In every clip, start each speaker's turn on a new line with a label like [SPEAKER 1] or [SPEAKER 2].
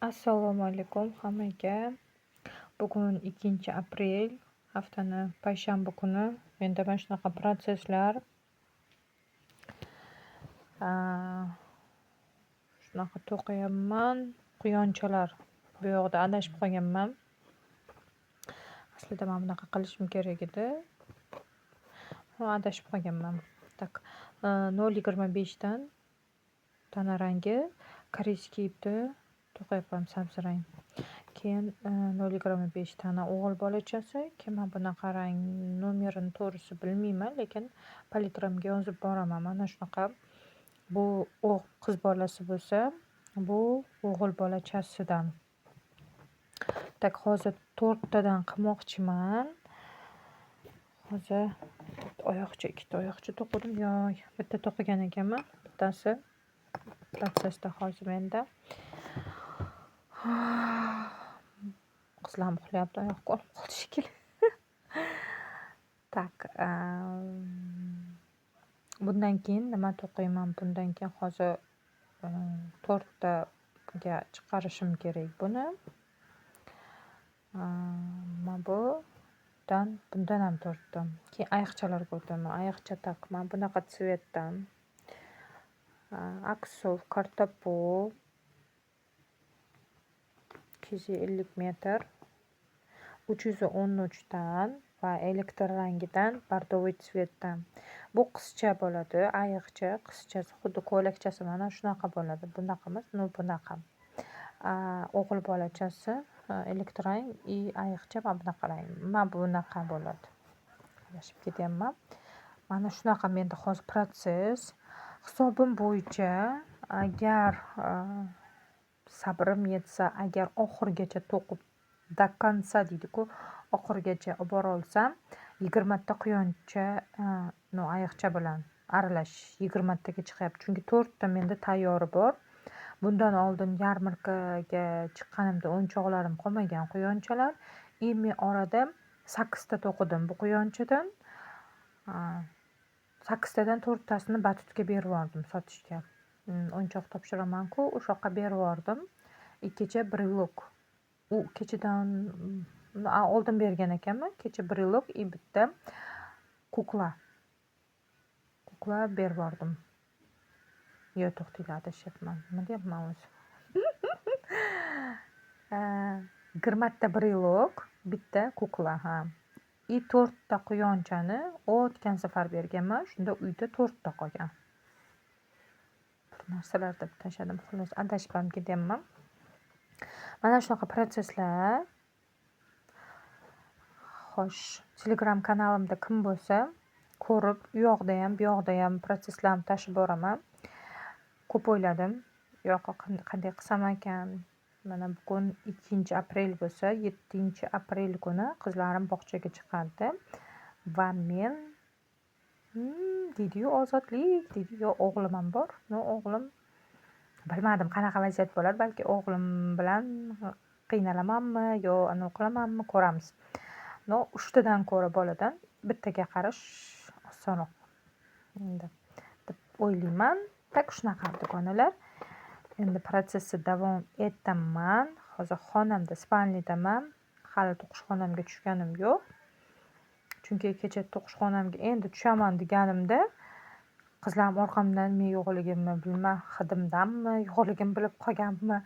[SPEAKER 1] Assalomu alaykum hammaga. Bugun 2-aprel, haftani payshanba kuni. Menda mana shunaqa protsesslar. Shunaqa to'qiyapman. Quyonchalar. Bu yoqda adashib qolganman. Aslida mana bunaqa qilishim kerak edi. Adashib qolganman. Так, 0,25 dan tana rangi корейский ipda to'qiyapman, sabzi rang. Keyin 0,25 tana o'g'il bolachasi. Keyin mana bunaqa rang, nomerini to'g'risi bilmayman, lekin palitramga yozib boraman. Mana shunaqa, bu qiz bolasi bo'lsa, bu o'g'il bolachasidan. Так, hozir to'rttadan qilmoqchiman. Hozir oyoqcha, ikkita oyoqcha to'qidim. Yo, bitta to'qigan ekanman. Bittasi protsessda hozir menda. Qizlarim uxlayapti, oyoq ko'rinib qoldi shekilli. Так, bundan keyin nima to'qiyman? Bundan keyin hozir to'rttaga chiqarishim kerak buni. Mana budan, bundan ham to'rtta. Keyin ayiqchalarga o'taman. Ayiqcha, так, mana bunaqa цвет dan. Aksov kartopu 250 metr, 313dan va elektr rangidan, бордовый цвет dan. Bu qizcha bo'ladi, ayiqcha, qizchasi xuddi ko'ylakchasi mana shunaqa bo'ladi. Bunaqa emas, но bunaqa. O'g'il bolachasi elektr rang и ayiqcha mana bunaqa rang, mana bunaqa bo'ladi. Adashib ketyapman. Mana shunaqa menda hozir protsess. Hisobim bo'yicha, agar sabrim yetsa, agar oxirigacha to'qib, до конца deydi-ku, oxirigacha olib borolsam, 20 ta quyoncha, но ayiqcha bilan aralash 20 taga chiqyapti. Chunki to'rtta menda tayyori bor. Bundan oldin yarmarkaga chiqqanimda o'yinchoqlarim qolmagan, quyonchalar. И men orada sakkizta to'qidim bu quyonchadan. Sakkiztadan to'rttasini Batutga berib yubordim sotishga. O'yinchoq topshiraman-ku, o'sha yoqqa berib yubordim. И kecha брелок. U kechadan oldin bergan ekanman. Kecha брелок и bitta кукла. Кукла berib yubordim. Yo'q, to'xtanglar, adashyapman. Nima deyapman o'zi? 20 ta брелок, bitta кукла, ha. И to'rtta quyonchani o'tgan safar berganman. Shunda uyda to'rtta qolgan. Bir narsalar deb tashladim. Xullas, adashib ham ketyapman. Mana shunaqa protsesslar. Xo'sh, Telegram kanalimda kim bo'lsa, ko'rib, u yoqdayam, bu yoqdayam protsesslarni tashib boraman. Ko'p o'yladim. U yoqqa qanday qilsam ekan? Mana bugun 2-aprel bo'lsa, 7-aprel kuni qizlarim bog'chaga chiqadi va men deydiyu, ozodlik deydi. Yo'q, o'g'lim ham bor. Но, o'g'lim, bilmadim, qanaqa vaziyat bo'ladi. Balki o'g'lim bilan qiynalamanmi yo anavi qilamanmi, ko'ramiz. Но, uchtadan ko'ra boladan bittaga qarash osonroq endi deb o'ylayman. Так, shunaqa, dugonalar. Endi protsessni davom etaman. Hozir xonamda, спальня daman. Hali to'qishxonamga tushganim yo'q. Chunki kecha to'qishxonamga endi tushaman deganimda qizlarim orqamdan men yo'qligimni bilma, hidimdanmi, yo'qligimni bilib qolganmi.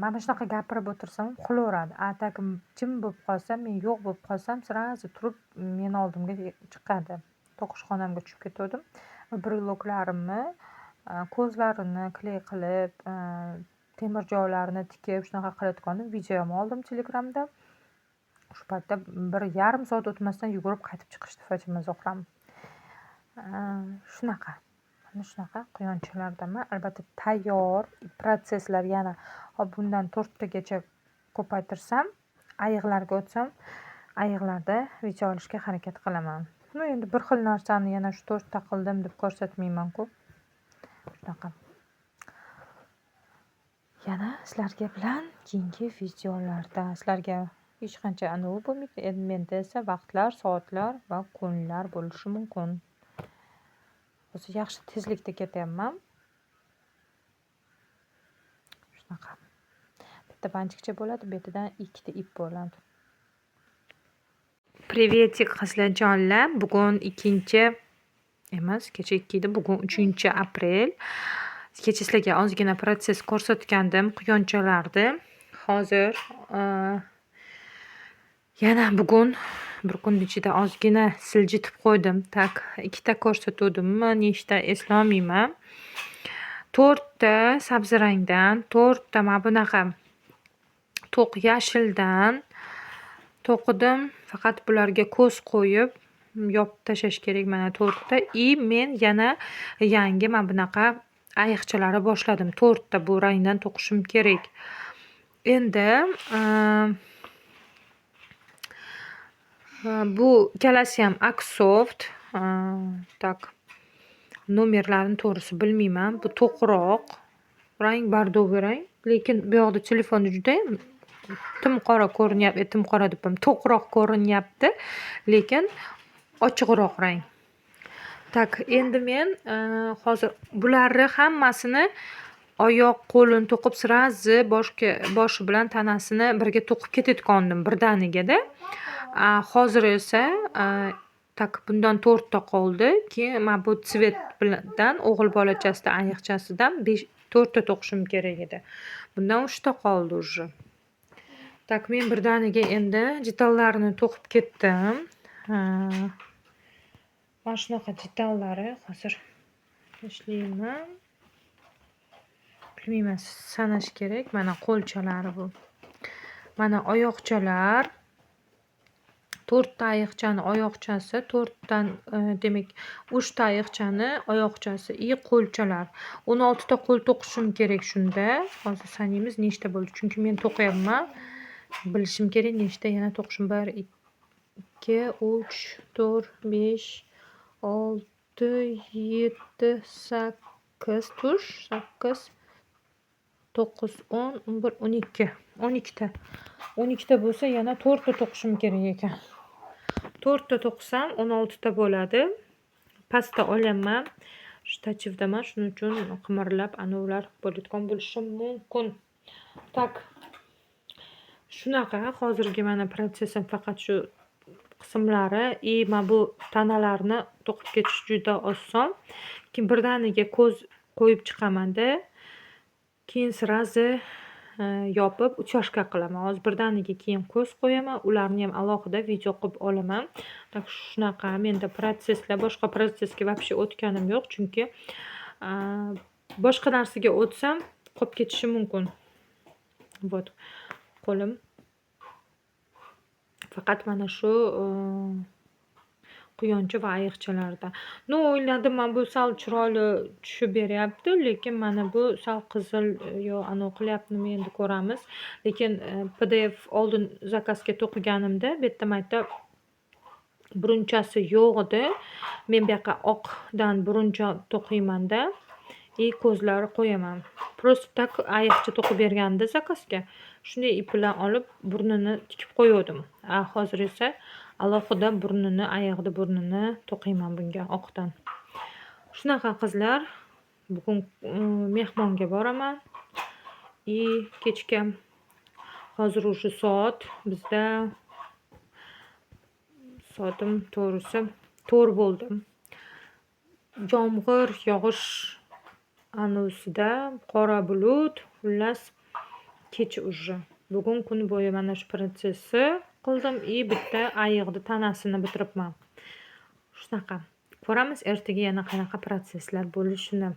[SPEAKER 1] Mana shunaqa gapirib o'tirsam uxlayveradi. А так jim bo'lib qolsam, men yo'q bo'lib qolsam, сразу turib meni oldimga chiqadi. To'qishxonamga tushib ketgandim. Брелок larimni ko'zlarini клей qilib, temir joylarini tikib, shunaqa qilayotgandim. Video ham oldim Telegramda. Shu paytda 1,5 soat o'tmasdan yugurib qaytib chiqishdi Fotima Zuhram. Shunaqa. Mana shunaqa quyonchalardaman. Albatta, tayyor protsesslar yana hop, bundan to'rttagacha ko'paytirsam, ayiqlarga o'tsam, ayiqlarda video olishga harakat qilaman. Ну, endi bir xil narsani yana shu to'rtta qildim deb ko'rsatmayman-ku. Shunaqa. Yana sizlarga bilan keyingi videolarda, sizlarga hech qancha anavi bo'lmaydi. Endi menda esa vaqtlar, soatlar va kunlar bo'lishi mumkin. Hozir yaxshi tezlikda ketyapman. Shunaqa. Bitta bantikcha bo'ladi, bu yerdan ikkita ip bo'ladi. Приветик, qizlarjonlar. Bugun ikkinchi emas, kecha 2 edi, bugun 3-aprel. Kecha sizlarga ozgina protsess ko'rsatgandim quyonchalarni. Hozir yana bugun bir kun ichida ozgina siljitib qo'ydim. Так, ikkita ko'rsatuvdimmi, nechta, eslolmayman. To'rtta sabzi rangdan, to'rtta mana bunaqa to'q yashildan to'qidim. Faqat bularga ko'z qo'yib, yopib tashlash kerak, mana, to'rtta. И men yana yangi mana bunaqa ayiqchalarni boshladim. To'rtta bu rangdan to'qishim kerak. Endi bu ikkalasiyam Aksoft. Так, nomerlarini to'g'risi bilmayman. Bu to'qroq rang, бордовый rang, lekin bu yoqda telefonda judayam tim qora ko'rinyapti, tim qora debman, to'qroq ko'rinyapti, lekin ochiqroq rang. Так, endi men hozir bularni hammasini oyoq qo'lini to'qib, сразу boshga, boshi bilan tanasini birga to'qib ketayotgandim birdanigada. Hozir esa, так, bundan to'rtta qoldi. Keyin mana bu цвет bilan o'g'il bolachasida ayiqchasidan besh, to'rtta to'qishim kerak edi. Bundan uchta qoldi уже. Так, men birdaniga endi detallarini to'qib ketdim. Mana shunaqa detallari hozir tashlayman. Bilmayman, sanash kerak. Mana qo'lchalari bu. Mana oyoqchalar. To'rtta ayiqchani oyoqchasi, to'rtdan, demak, uchta ayiqchani oyoqchasi и qo'lchalar. 16 ta qo'l to'qishim kerak shunda. Hozir sanaymiz, nechta bo'ldi. Chunki men to'qiyapman. Bilishim kerak, nechta yana to'qishim. Bir, ikki, uch, to'rt, besh, olti, yetti, sakkiz, tush, sakkiz, to'qqiz, 10, 11, 12. 12 ta. 12 ta bo'lsa, yana to'rtta to'qishim kerak ekan. To'rtta to'qisam, 16 ta bo'ladi. Pastda olyapman. Shtativdaman, shuning uchun qimirlab anavilar bo'layotgan bo'lishi mumkin. Так. Shunaqa hozirgi mana protsessim, faqat shu qismlari и mana bu tanalarni to'qib ketish juda oson. Keyin birdaniga ko'z qo'yib chiqamanda, keyin сразу yopib, утяжка qilaman. Hozir birdaniga keyin ko'z qo'yaman, ularniyam alohida video qilib olaman. Так, shunaqa menda protsesslar. Boshqa protsessga вообще o'tganim yo'q, chunki boshqa narsaga o'tsam, qolib ketishi mumkin. Вот, qo'lim. Faqat mana shu quyoncha va ayiqchalarda. Ну, o'yladim, mana bu sal chiroyli tushib beryapti, lekin mana bu sal qizil yo anavi qilyaptimi, endi ko'ramiz. Lekin PDF oldin zakazga to'qiganimda bu yerda, mana yerda burunchasi yo'q edi. Men bu yoqqa oqdan buruncha to'qiymanda и ko'zlari qo'yaman. Просто так ayiqcha to'qib bergandi zakazga. Shunday ip bilan olib, burnini tikib qo'yuvdim. A hozir esa alohida burnini, ayiqni burnini to'qiyman bunga oqdan. Shunaqa, qizlar. Bugun mehmonga boraman. И kechga, hozir уже soat bizda, soatim to'g'risi 4 bo'ldi. Yomg'ir yog'ish anavisida, qora bulut, xullas, kech уже. Bugun kun bo'yi mana shu protsessni qildim и bitta ayiqni tanasini bitiribman. Shunaqa. Ko'ramiz ertaga yana qanaqa protsesslar bo'lishini.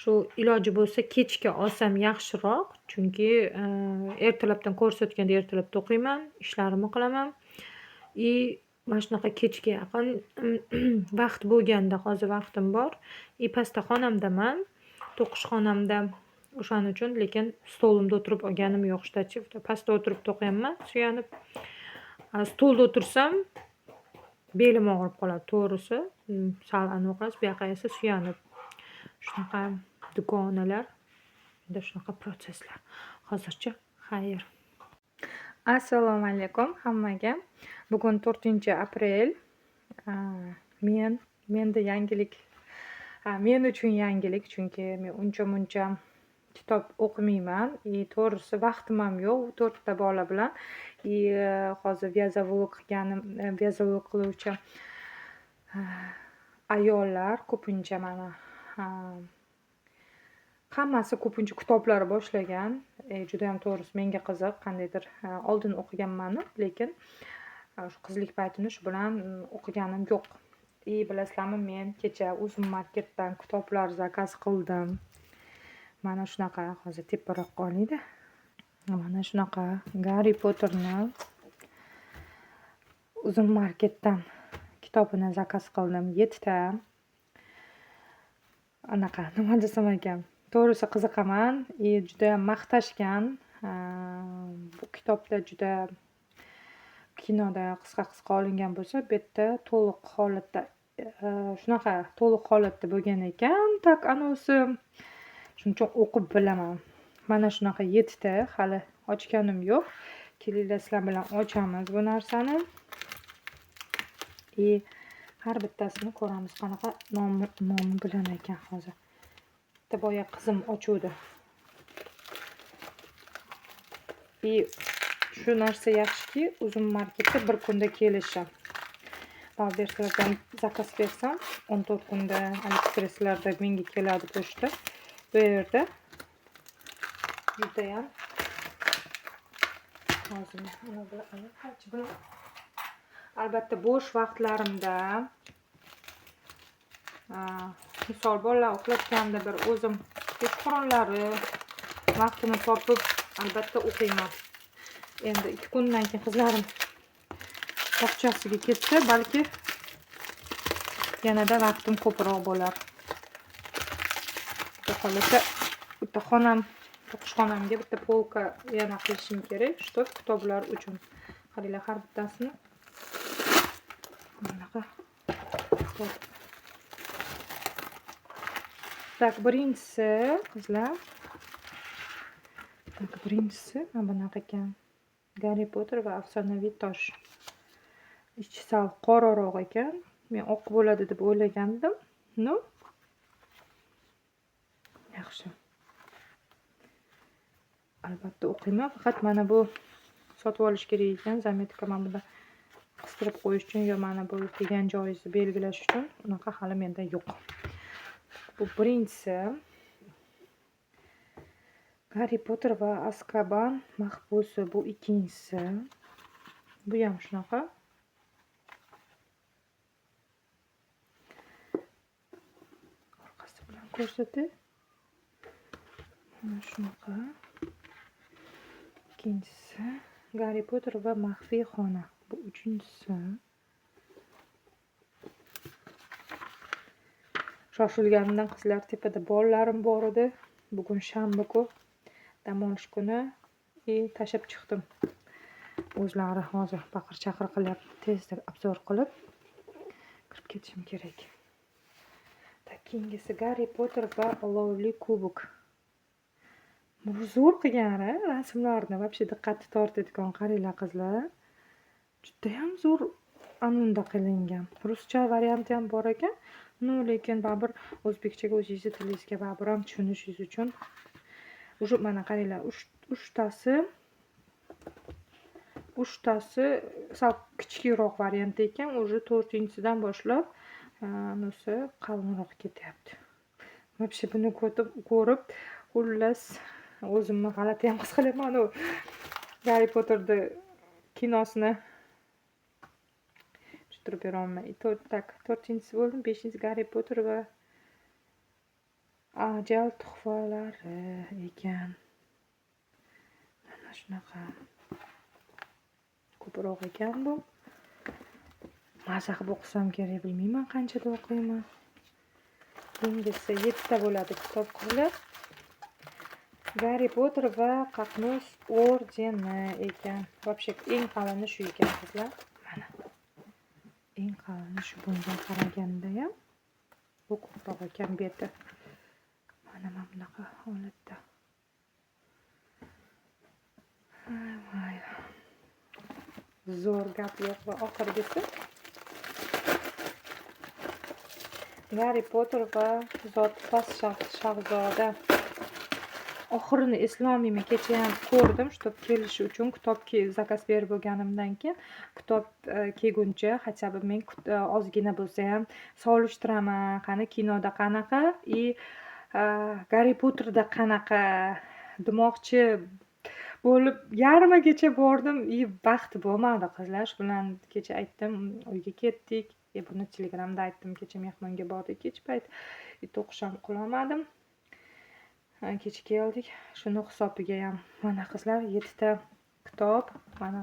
[SPEAKER 1] Shu iloji bo'lsa, kechga olsam yaxshiroq, chunki ertalabdan ko'rsatganda ertalab to'qiyman, ishlarimni qilaman. И mana shunaqa kechga yaqin vaqt bo'lganda, hozir vaqtim bor и pastda xonamdaman, to'qish xonamda. O'shaning uchun, lekin stolimda o'tirib olganim yo'q shtativda. Pastda o'tirib to'qiyapman suyanib. Stolda o'tirsam, belim og'rib qoladi, to'g'risi. Sal anavi qilasiz, bu yoqqa esa suyanib. Shunaqa, dugonalar, endi shunaqa protsesslar. Hozircha xayr. Assalomu alaykum hammaga. Bugun 4-aprel. Menda yangilik, men uchun yangilik, chunki men uncha muncha Kitob o'qimayman. И to'g'risi vaqtim ham yo'q 4 ta bola bilan. И hozir вязовод qilganim, вязовод qiluvchi ayollar ko'pincha, mana, hammasi ko'pincha kitoblar boshlagan. Judayam to'g'risi menga qiziq, qandaydir oldin o'qiganmanu, lekin shu qizlik paytimda shu bilan o'qiganim yo'q. И bilasizlarmi, men kecha Uzum Marketdan kitoblar заказ qildim. Mana shunaqa, hozir teparoqqa olayda. Mana shunaqa Garri Potterni Uzum Marketdan kitobini заказ qildim. 7 ta. Anaqa, nima desam ekan, to'g'risi qiziqaman и judayam maqtashgan. Bu kitobda juda kinoda qisqa qisqa olingan bo'lsa, bu yerda to'liq holatda, shunaqa to'liq holatda bo'lgan ekan. Так, anavisi, shuning uchun o'qib bilaman. Mana shunaqa yettita, hali ochganim yo'q. Kelinglar, sizlar bilan ochamiz bu narsani и har bittasini ko'ramiz, qanaqa nomi bilan ekan. Hozir bitta boya qizim ochuvdi. И shu narsa yaxshiki, Uzum Marketda bir kunda kelishi. Wildberrieslardan заказ bersam, 14 kunda, AliExpresslarda menga keladi pochta. Bu yerda judayam hozir bilan, albatta, bo'sh vaqtlarimda, misol, bolalar uxlatganda, bir o'zim kechqurunlari vaqtini topib, albatta, o'qiyman. Endi 2 kundan keyin qizlarim bog'chasiga ketsa, balki yanada vaqtim ko'proq bo'lar. Xudo xohlasa, bitta xonam, o'qish xonamga bitta полка yana qilishim kerak, чтоб kitoblar uchun. Qaranglar, har bittasini bunaqa kitob. Так, birinchisi, qizlar. Так, birinchisi mana bunaqa ekan. Garri Potter va afsonaviy tosh. Ichi sal qoraroq ekan. Men oq bo'ladi deb o'ylagandim. Ну, yaxshi. Albatta o'qiyman. Faqat mana bu sotib olish kerak ekan. Заметка, mana bunda qistirib qo'yish uchun yo mana bu degan joyingizni belgilash uchun, unaqa hali menda yo'q. Bu birinchisi. Garri Potter va Azkaban mahbusi, bu ikkinchisi. Bu ham shunaqa. Orqasi bilan ko'rsatay. Mana shunaqa. Ikkinchisi Garri Potter va maxfiy xona. Bu uchinchisi. Shoshilganimdan, qizlar, tepada bolalarim bor edi. Bugun shanba-ku, dam olish kuni, и tashlab chiqdim. O'zlari hozir baqir chaqir qilyapti. Tezda обзор qilib kirib ketishim kerak. Так, keyingisi Garri Potter va olovli kubok. Zo'r qilgan rasmlarni, вообще diqqatni tortadigan, qaranglar, qizlar. Judayam zo'r anunda qilingan. Ruscha varianti ham bor ekan. Ну, lekin baribir o'zbekchaga, o'zingizni tilingizga baribir ham tushunishingiz uchun уже, mana qaranglar, uchtasi sal kichikroq variant ekan, уже to'rtinchisidan boshlab anisi qalinroq ketyapti. Вообще buni ko'rib, xullas, o'zimni g'alati ham his qilyapman. U Garri Potterni kinosini tushuntirib berolmay. Так, to'rtinchisi bo'ldi, beshinchisi Garri Potter va ajal tuhfalari ekan. Mana shunaqa. Ko'proq ekan bu. Maza qilib o'qisam kerak, bilmayman qanchada o'qiyman. Keyingisi yettita bo'ladi kitob, qizlar. Garri Potter va Qaqnus ordeni ekan. Вообще eng qalini shu ekan, qizlar. Mana. Eng qalini shu, bunga qaraganda ham bu ko'proq ekan beti. Mana bunaqa holatda. Voy. Zo'r, gap yo'q. Va oxirgisi Garri Potter va Zotpas shahzoda. Oxirini eslolmayman. Kechayam ko'rdim, чтоб kelishi uchun kitob заказ berib bo'lganimdan keyin kitob kelguncha хотя бы men ozgina bo'lsayam solishtiraman. Qani, kinoda qanaqa и Garri Potterda qanaqa demoqchi bo'lib yarmigacha bordim и vaqt bo'lmadi, qizlar. Shu bilan kecha aytdim, uyga ketdik. E, buni Telegramda aytdim, kecha mehmonga bordik kech payt. И to'qish ham qilolmadim. Kech keldik. Shuni hisobigayam mana, qizlar, yettita kitob mana.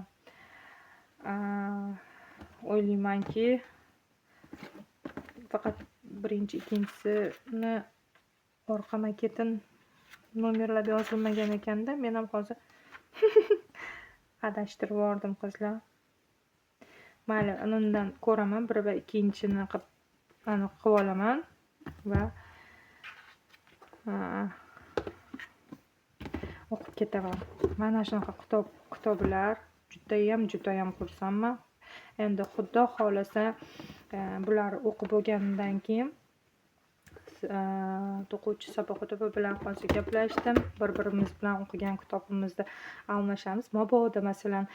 [SPEAKER 1] O'ylaymanki, faqat birinchi, ikkinchisini orqa maketin nomerlab yozilmagan ekanda, men ham hozir adashtirib yubordim, qizlar. Mayli, undan ko'raman, bir va ikkinchini qilib aniq qilib olaman va o'qib ketaman. Mana shunaqa kitoblar, judayam, judayam xursandman. Endi Xudo xohlasa, bularni o'qib bo'lganimdan keyin to'quvchi Sabohat opa bilan hozir gaplashdim. Bir birimiz bilan o'qigan kitobimizni almashamiz. Mabodo, masalan,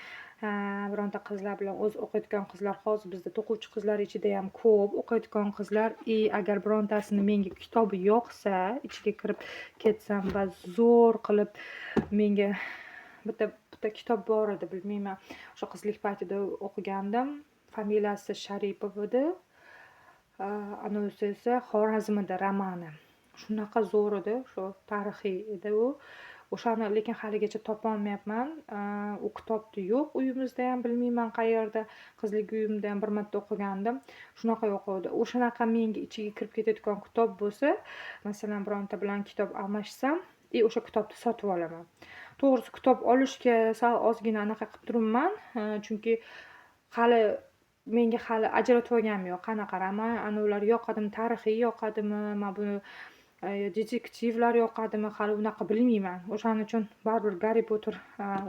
[SPEAKER 1] bironta qizlar bilan, o'zi o'qiyotgan qizlar, hozir bizda to'quvchi qizlar ichidayam ko'p o'qiyotgan qizlar, и agar birontasini menga kitobi yoqsa, ichiga kirib ketsam va zo'r qilib menga bitta kitob bor edi, bilmayman, o'sha qizlik paytida o'qigandim. Familiyasi Sharipov edi. Anavisi esa Xorazm edi romani. Shunaqa zo'r edi, shu tarixiy edi u. O'shani lekin haligacha topolmayapman. U kitobni yo'q uyimizda ham, bilmayman qayerda. Qizlik uyimda ham bir marta o'qigandim. Shunaqa yoquvdi. O'shanaqa menga ichiga kirib ketadigan kitob bo'lsa, masalan, bironta bilan kitob almashsam и o'sha kitobni sotib olaman. To'g'risi, kitob olishga sal ozgina anaqa qilib turibman, chunki hali menga hali ajratib olganim yo'q. Qanaqa roman, anavilar yoqadimi, tarixiy yoqadimi, mana buni detektivlar yoqadimi, hali unaqa bilmayman. O'shaning uchun baribir Garri Potter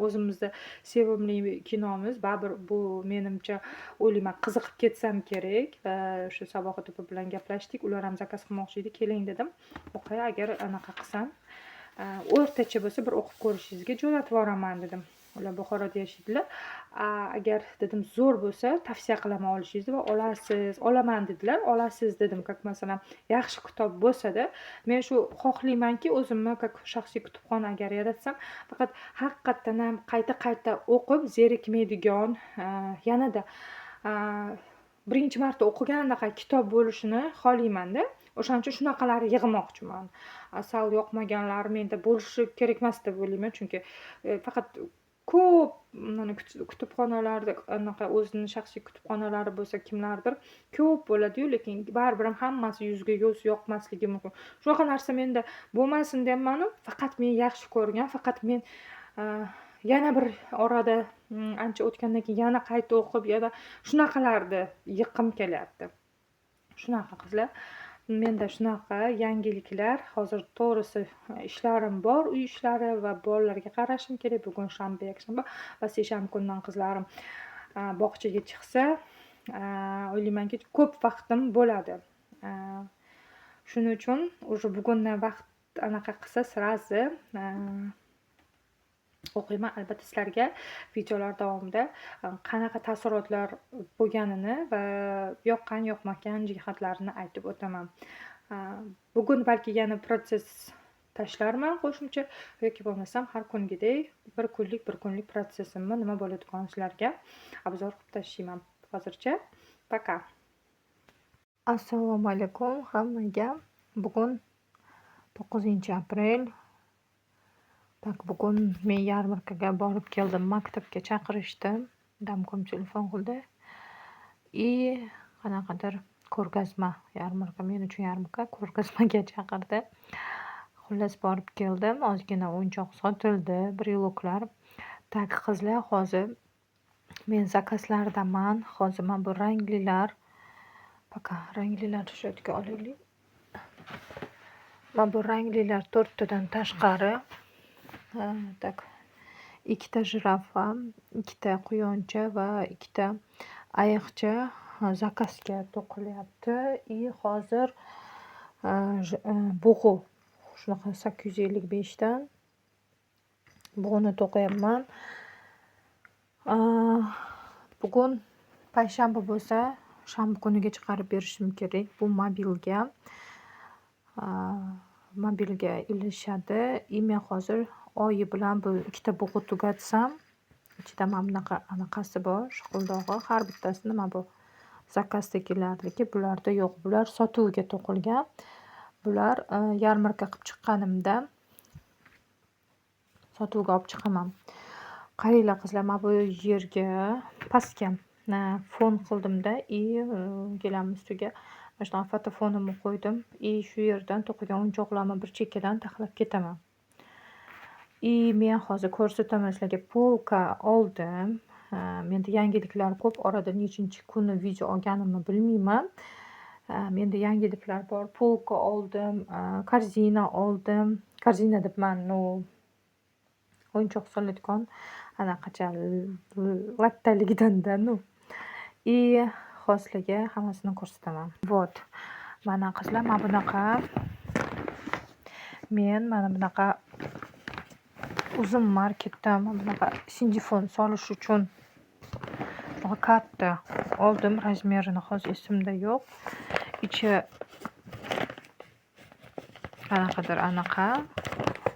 [SPEAKER 1] o'zimizni sevimli kinomiz. Baribir bu, menimcha, o'ylayman, qiziqib ketsam kerak. Va o'sha Sabohat opa bilan gaplashdik. Ular ham заказ qilmoqchi edi. Keling dedim. O'qay, agar anaqa qilsam, o'rtacha bo'lsa, bir o'qib ko'rishingizga jo'natib yuboraman dedim. Ular Buxoroda yashaydilar. Agar dedim, zo'r bo'lsa, tavsiya qilaman olishingizni va olasiz, olaman dedilar. Olasiz dedim, как masalan, yaxshi kitob bo'lsa-da, men shu xohlaymanki, o'zimni как shaxsiy kutubxona agar yaratsam, faqat haqiqatdan ham qayta-qayta o'qib zerikmaydigan, yanada birinchi marta o'qigandaqa kitob bo'lishini xohlaymanda. O'shaning uchun shunaqalarni yig'moqchiman. Sal yoqmaganlari menda bo'lishi kerak emas deb o'ylayman, chunki faqat ko'p mana kutubxonalarda anaqa o'zini shaxsiy kutubxonalari bo'lsa kimlardir, ko'p bo'ladiyu, lekin baribir ham hammasi yuzga yuz yoqmasligi mumkin. Shunaqa narsa menda bo'lmasin deyapmanu, faqat men yaxshi ko'rgan, faqat men yana bir orada ancha o'tgandan keyin yana qayta o'qib, yana shunaqalarni yiqqim kelyapti. Shunaqa, qizlar. Menda shunaqa yangiliklar. Hozir, to'g'risi, ishlarim bor, uy ishlari va bolalarga qarashim kerak. Bugun shanba, yakshanba va seshanba kunidan qizlarim bog'chaga chiqsa, o'ylaymanki, ko'p vaqtim bo'ladi. Shuning uchun уже bugundan vaqt anaqa qilsa, сразу o'qiyman. Albatta, sizlarga videolar davomida qanaqa taassurotlar bo'lganini va yoqqan, yoqmagan jihatlarini aytib o'taman. Bugun balki yana процесс tashlarman qo'shimcha yoki bo'lmasam har kungidek bir kunlik, bir kunlik процесс imni nima bo'ladiganini sizlarga обзор qilib tashlayman. Hozircha пока. Assalomu alaykum hammaga. Bugun 9-aprel. Так, bugun men yarmarkaga borib keldim. Maktabga chaqirishdi. Дамком telefon qildi. И qanaqadir ko'rgazma, yarmarka, men uchun yarmarka, ko'rgazmaga chaqirdi. Xullas, borib keldim. Ozgina o'yinchoq sotildi, брелок lar. Так, qizlar, hozir men заказ lardaman. Hozir mana bu ranglilar, пока ranglilar shu yerga olaylik. Mana bu ranglilar to'rttadan tashqari, так, ikkita jirafa, ikkita quyoncha va ikkita ayiqcha заказ ga to'qilyapti. И hozir bug'u shunaqa 855 dan. Bug'uni to'qiyapman. Bugun payshanba bo'lsa, shanba kuniga chiqarib berishim kerak. Bu mobilga ilishadi. И men hozir oyi bilan bu ikkita bug'u tugatsam, ichida mana bunaqa anaqasi bor, shiqildog'i. Har bittasini mana bu zakazdagilarniki, bularda yo'q. Bular sotuvga to'qilgan. Bular yarmarka qilib chiqqanimda sotuvga olib chiqaman. Qaranglar, qizlar, mana bu yerga pastga fon qildimda и gilamni ustiga mana shunaqa fotofonimni qo'ydim и shu yerdan to'qigan o'yinchoqlarni bir chekkadan taxlab ketaman. И men hozir ko'rsataman sizlarga, polka oldim. Menda yangiliklar ko'p. Orada nechinchi kuni video olganimni bilmayman. Menda yangiliklar bor. Polka oldim, корзина oldim. Корзина debman, ну, o'yinchoq soladigan anaqacha lattaligidanda, ну. И hozir sizlarga hammasini ko'rsataman. Вот. Mana, qizlar, mana bunaqa men mana bunaqa Uzum marketdan mana bunaqa sintefon solish uchun shunaqa katta oldim. Razmerini hozir esimda yo'q. Ichi qanaqadir anaqa,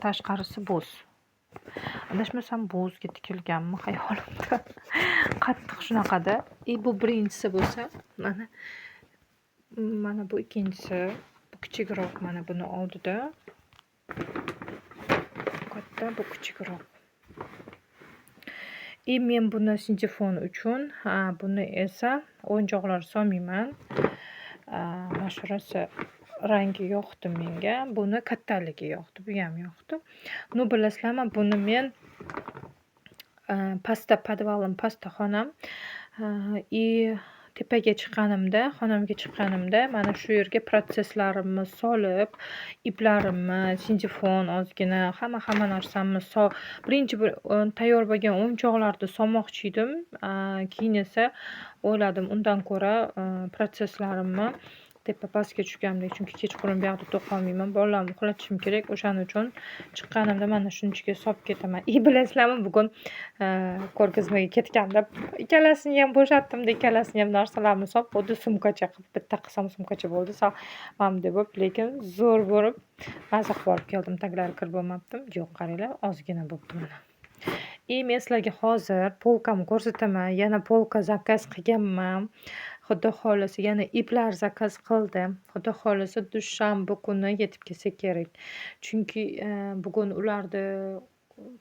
[SPEAKER 1] tashqarisi bo'z. Adashmasam, bo'zga tikilganmi xayolimda. Qattiq shunaqada. И bu birinchisi bo'lsa, mana bu ikkinchisi. Bu kichikroq mana buni oldida. Bu katta, bu kichikroq. И men buni sintefon uchun, buni esa o'yinchoqlar solmayman. Mana shu rosa rangi yoqdi menga. Buni kattaligi yoqdi, buyam yoqdi. Ну, bilasizlarmi, buni men pastda podvalim, pastda xonam. И tepaga chiqqanimda, xonamga chiqqanimda mana shu yerga protsesslarimni solib, iplarimni, sintefon ozgina, hamma narsamni birinchi bir tayyor bo'lgan o'yinchoqlarni solmoqchi edim. Keyin esa o'yladim, undan ko'ra protsesslarimni tepa pastga tushganimda, chunki kechqurun buyoqda to'qolmayman, bolalarni uxlatishim kerak. O'shaning uchun chiqqanimda mana shuni ichiga solib ketaman. И bilasizlarmi, bugun ko'rgazmaga ketganda ikkalasini ham bo'shatdimda, ikkalasini ham narsalarimni solib, xuddi sumkacha qilib, bitta qilsam sumkacha bo'ldi. Sal mana bunday bo'lib, lekin zo'r bo'lib, maza qilib olib keldim. Taglari kir bo'lmabdi. Yo'q, qaranglar, ozgina bo'libdi mana. И men sizlarga hozir polkamni ko'rsataman. Yana polka zakaz qilganman. Xudo xohlasa, yana iplar zakaz qildim. Xudo xohlasa, dushanba kuni yetib kelsa kerak. Chunki bugun ularni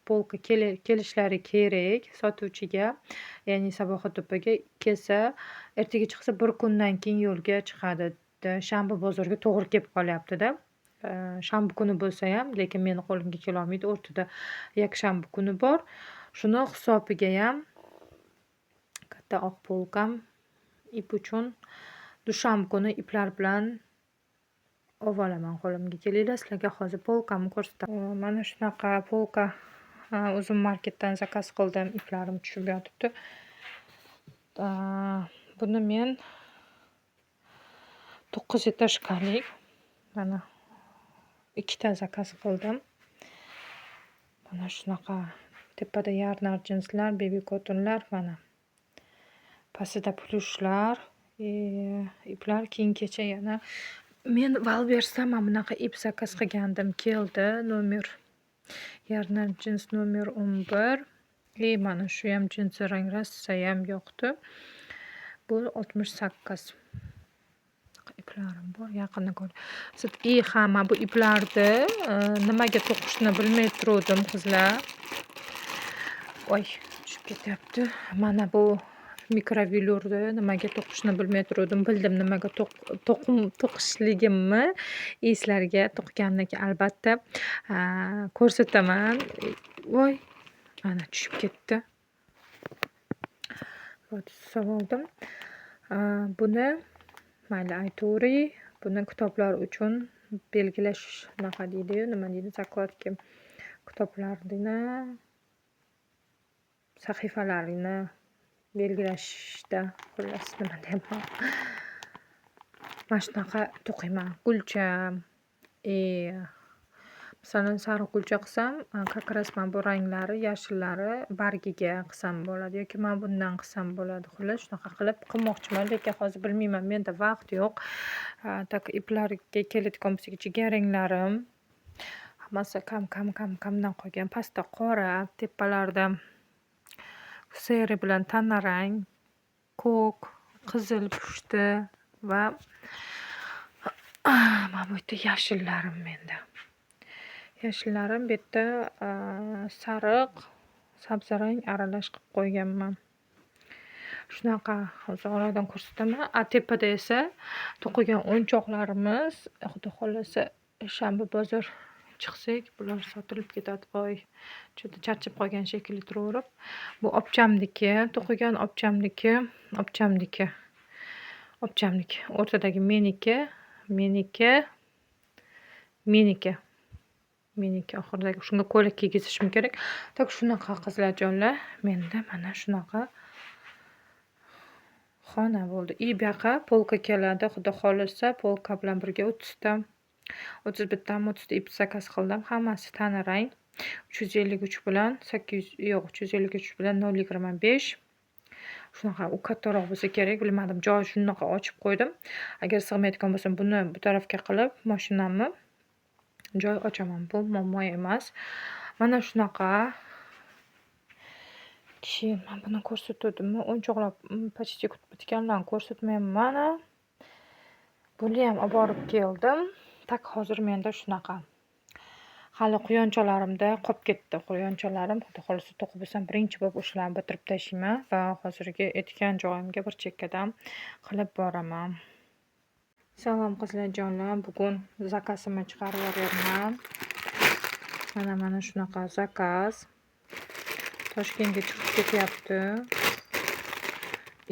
[SPEAKER 1] polka kelishlari kerak sotuvchiga, ya'ni Sabohat opaga kelsa, ertaga chiqsa, bir kundan keyin yo'lga chiqadi. Shanba bozorga to'g'ri kelib qolyapti-da. Shanba kuni bo'lsayam, lekin meni qo'limga kelolmaydi. O'rtada yakshanba kuni bor. Shuni hisobigayam katta oq polkam ip uchun dushanba kuni iplar bilan olib olaman qo'limga. Kelinglar, sizlarga hozir polkamni ko'rsataman. Mana shunaqa polka Uzum marketdan zakaz qildim. Iplarim tushib yotibdi. Buni men to'qqiz этажка lik mana ikkita zakaz qildim. Mana shunaqa tepada Yarnar jinslar, Baby Cottonlar mana. Pastida plyushlar, iplar. Keyin kecha yana men Wildberriesdan mana bunaqa ip zakaz qilgandim. Keldi nomer Yarnar jins nomer 11. И mana shuyam jinsi rang rosayam yoqdi. Bu 68. Iplarim bor, yaqindan ko'r. И ha, mana bu iplarni nimaga to'qishni bilmay turuvdim, qizlar. Voy, tushib ketyapti. Mana bu mikrovelurni nimaga to'qishni bilmay turuvdim. Bildim nimaga to'qishligimni. И sizlarga to'qigandan keyin albatta ko'rsataman. Voy, ana tushib ketdi. Вот, solvoldim. Buni mayli aytaveray. Buni kitoblar uchun belgilash unaqa deydiyu, nima deydi, закладки, kitoblarni sahifalarini belgilashda, xullas, nima deyapman. Mana shunaqa to'qiyman. Gulcha, Masalan, sariq gulcha qilsam, как раз mana bu ranglari, yashillari bargiga qilsam bo'ladi yoki mana bundan qilsam bo'ladi. Xullas, shunaqa qilib qilmoqchiman, lekin hozir bilmayman, menda vaqt yo'q. Так, iplarga keladigan bo'lsak, jigarranglarim hammasi kam kam kam kamdan qolgan. Pastda qora, tepalarida серый bilan tanarang, ko'k, qizil pushti va mana bu yerda yashillarim menda. Yashillarim bu yerda sariq, sabzarang aralash qilib qo'yganman. Shunaqa hozir oradan ko'rsataman. A tepada esa to'qigan o'yinchoqlarimiz, Xudo xohlasa, shanba bozor chiqsak, bular sotilib ketadi. Voy, juda charchab qolgan shekilli turaverib. Bu opchamniki, to'qigan opchamniki, opchamniki, opchamniki. O'rtadagi meniki, meniki, meniki. Meniki oxiridagi shunga ko'ylak kiygizishim kerak. Так, shunaqa qizlarjonlar, menda mana shunaqa xona bo'ldi. И bu yoqqa polka keladi, Xudo xohlasa, polka bilan birga 30 ta, 31 tami, 30 ta ip zakaz qildim. Hammasi tanarang. 353 bilan 800, yo'q, 353 bilan 0,25. Shunaqa, u kattaroq bo'lsa kerak, bilmadim. Joy shunaqa ochib qo'ydim. Agar sig'mayotgan bo'lsam, buni bu tarafga qilib mashinamni joy ochaman. Bu muammo emas. Mana shunaqa. Keyin mana buni ko'rsatuvdimmi? O'yinchoqlar почти bitganlarni ko'rsatmayapman. Buniyam olib keldim. Так, hozir menda shunaqa. Hali quyonchalarimda qolib ketdi. Quyonchalarim, Xudo xohlasa, to'qib bo'lsam, birinchi bo'lib o'shalarni bitirib tashlayman va hozirgi aytgan joyimga bir chekkadan qilib boraman. Salom, qizlarjonlar. Bugun zakazimni chiqarib yuboryapman. Mana shunaqa zakaz. Toshkentga chiqib ketyapti.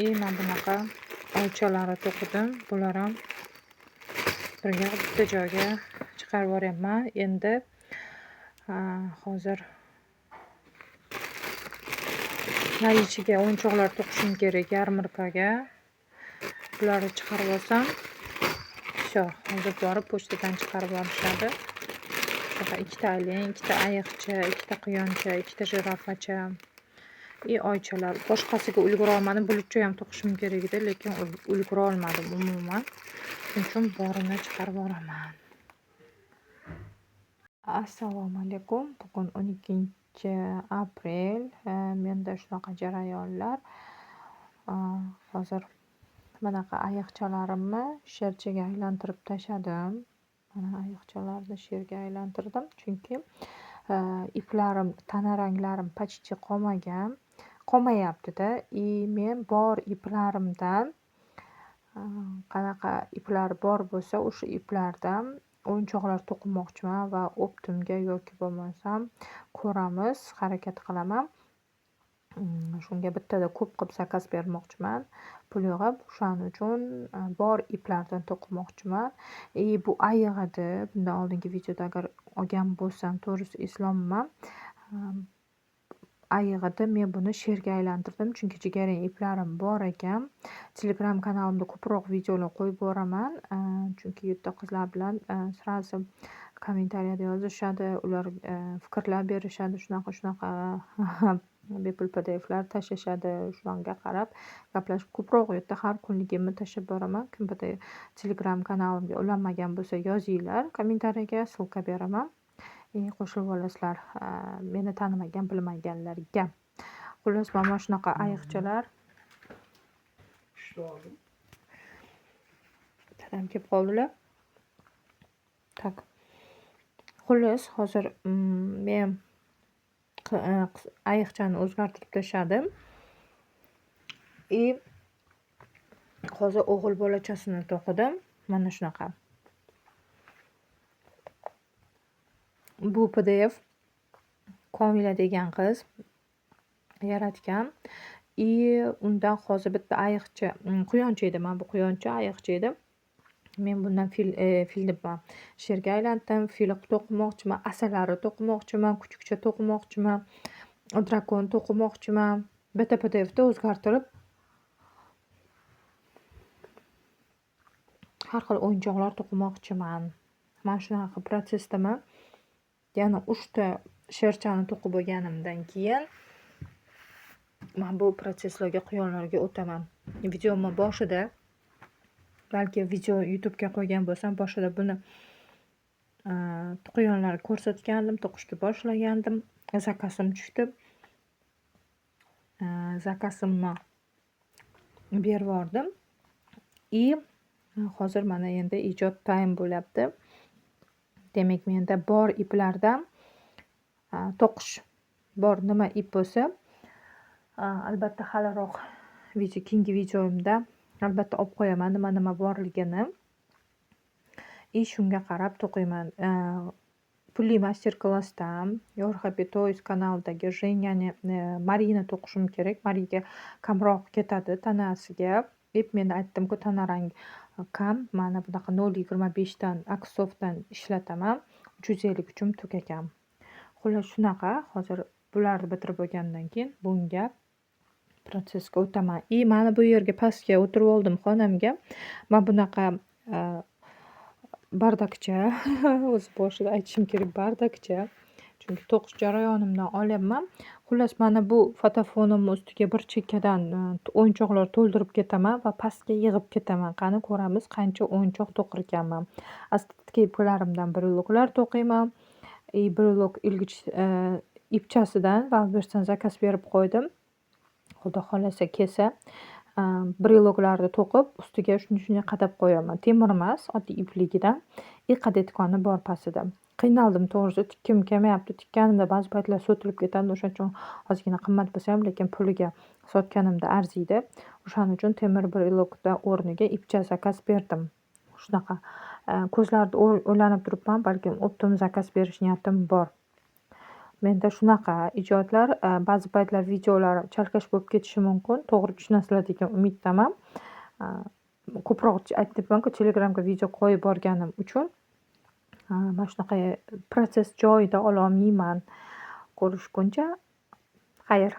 [SPEAKER 1] И mana bunaqa oychalari to'qidim. Bular ham birga bitta joyga chiqarib yuboryapman. Endi hozir ichiga o'yinchoqlar to'qishim kerak yarmarkaga. Bularni chiqarib olsam, всё, hozir borib pochtadan chiqarib yuborishadi. Shunaqa ikkita олень, ikkita ayiqcha, ikkita quyoncha, ikkita jirafacha и oychalar. Boshqasiga ulgura olmadim. Bulutcha ham to'qishim kerak edi, lekin ulgura olmadim umuman. Shuning uchun borini chiqarib yuboraman. Assalomu alaykum. Bugun 12-aprel. Menda shunaqa jarayonlar. Hozir bunaqa ayiqchalarimni sherchaga aylantirib tashladim. Mana, ayiqchalarni sherga aylantirdim, chunki iplarim, tana ranglarim почти qolmagan, qolmayapti-da. И men bor iplarimdan, qanaqa iplar bor bo'lsa, o'sha iplardan o'yinchoqlar to'qimoqchiman va оптом ga yoki bo'lmasam ko'ramiz, harakat qilaman. Shunga bittada ko'p qilib zakaz bermoqchiman, pul yig'ib. O'shaning uchun bor iplardan to'qimoqchiman. И bu ayiq edi. Bundan oldingi videoda agar olgan bo'lsam, to'g'risi eslolmayman. Ayiq edi. Men buni sherga aylantirdim, chunki jigarrang iplarim bor ekan. Telegram kanalimda ko'proq videolar qo'yib boraman, chunki u yerda qizlar bilan сразу kommentariyada yozishadi, ular fikrlar berishadi, shunaqa shunaqa bepul PDFlar tashlashadi. Shularga qarab gaplashib, ko'proq u yerda har kunligimni tashlab boraman. Kim Telegram kanalimga ulanmagan bo'lsa, yozinglar kommentariyaga, ссылка beraman. И qo'shilib olasizlar meni tanimagan, bilmaganlarga. Xullas, mana shunaqa ayiqchalar.
[SPEAKER 2] Uchta oldim.
[SPEAKER 1] Dadam kelib qoldilar. Так. Xullas, hozir men ayiqchani o'zgartirib tashladim. И hozir o'g'il bolachasini to'qidim. Mana shunaqa. Bu PDF Komila degan qiz yaratgan. И undan hozir bitta ayiqcha, quyoncha edi. Mana bu quyoncha, ayiqcha edi. Men bundan fil, fil debman, sherga aylantirdim. Fil to'qimoqchiman, asalari to'qimoqchiman, kuchukcha to'qimoqchiman, drakon to'qimoqchiman. Bitta PDFda o'zgartirib har xil o'yinchoqlar to'qimoqchiman. Mana shunaqa protsessdaman. Yana 3 ta sherchani to'qib bo'lganimdan keyin man bu protsesslarga, quyonlarga o'taman. Videomni boshida, balki video YouTubega qo'ygan bo'lsam, boshida buni, quyonlarni ko'rsatgandim, to'qishga boshlagandim. Zakazim tushdi. Zakazimni bervordim и hozir mana endi ijod time bo'lyapti. Demak, menda bor iplardan to'qish bor, nima ip bo'lsa, albatta haliroq video, keyingi videomda albatta olib qo'yaman nima nima borligini и shunga qarab to'qiyman. Pulli master klassdan Your Happy Toys kanalidagi Jenyani, Marini to'qishim kerak. Mariga kamroq ketadi tanasiga. Ip men aytdimku, tana rang kam. Mana bunaqa 0,25 dan Axsoftdan ishlataman. 350 uchun tugagan. Xullas, shunaqa. Hozir bularni bitirib bo'lgandan keyin bunga protsessga o'taman. И mana bu yerga pastga o'tirib oldim, xonamga. Man bunaqa бардак cha, o'zi boshida aytishim kerak, бардак cha. Chunki to'qish jarayonimdan olyapman. Xullas, mana bu fotofonimni ustiga bir chekkadan o'yinchoqlar to'ldirib ketaman va pastga yig'ib ketaman. Qani, ko'ramiz, qancha o'yinchoq to'qir ekanman. Остатки iplarimdan breloklar to'qiyman. И brelok ilgich ipchasidan Wildberries'dan zakaz berib qo'ydim. Xudo xohlasa, kelsa, breloklarni to'qib, ustiga shuni shunday qadab qo'yaman. Temir emas, oddiy ipligidan и qadayotgani bor pastida. Qiynaldim, to'g'risi, tikkim kelmayapti. Tikkanimda ba'zi paytlar so'tilib ketadi. O'shaning uchun ozgina qimmat bo'lsa ham, lekin puliga sotganimda arziydi. O'shaning uchun temir brelokda o'rniga ipcha zakaz berdim. Shunaqa. Ko'zlarni o'ylanib turibman, balkim оптом zakaz berish niyatim bor. Menda shunaqa ijodlar. Ba'zi paytlar videolar chalkash bo'lib ketishi mumkin. To'g'ri tushunasizlar degan umiddaman. Ko'proq aytyapmanku, Telegramga video qo'yib borganim uchun mana shunaqa protsess joyida ololmayman. Ko'rishguncha xayr.